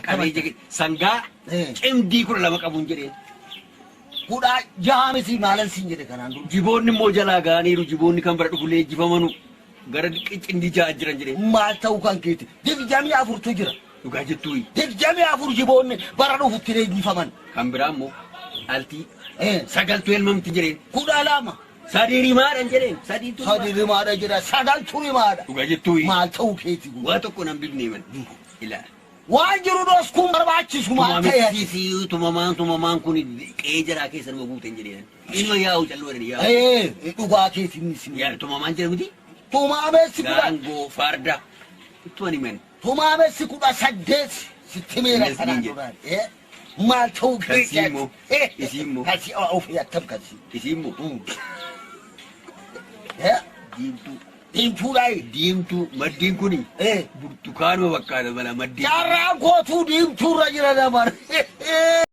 Qabee jedhe sangaa cimdii 12 qabuun jedheen. 16 miti maalan siin jedhe kanaan dura. Jiboonni immoo jalaa ga'aniiru jiboonni kan bara dhufu leenjifamanu gara cimdii 6 jiran jedheen. Maal ta'uu kan keeti 24tu jira. Dhugaa jettuuyi. 24 jiboonni bara dhufutti leenjifaman. Kan biraa immoo dhaltii sagaltu elmamti jedheen. 12. Sadi rimaadhan jedheen. Sadiitu Sadi rimaadha jedha sagaltu rimaadha. Dhugaa jettuuyi. Maal ta'uu keeti kun. Waa tokko nan bifne man. Ilaa. Waan jiru dhoskuun barbaachisu maal ta'e ati. Tumamessi tumamaan tumamaan kun qe'ee jaraa keessa nama guuten jedheen. Ilma yaa'u calluu jedhani yaa'u. Ee dhugaa keeti innis. Yaa tumamaan jedha miti. Tumaamessi kudha Gaangoo farda. Ittu ani men. Tumaamessi 18 sitti meera Innis kanaan niin jedhe. duraan. Ee maal ta'uu Kan keeti ati. immoo. Isii immoo. Kan ofii attam kan sii. Isii immoo. Ee Diimtuu. diimtuudhaayi. Diimtuu maddiin kuni Ee burtukaanuma fakkaata mala maddiin. Jaarraan kootuu diimtuurra jira namar.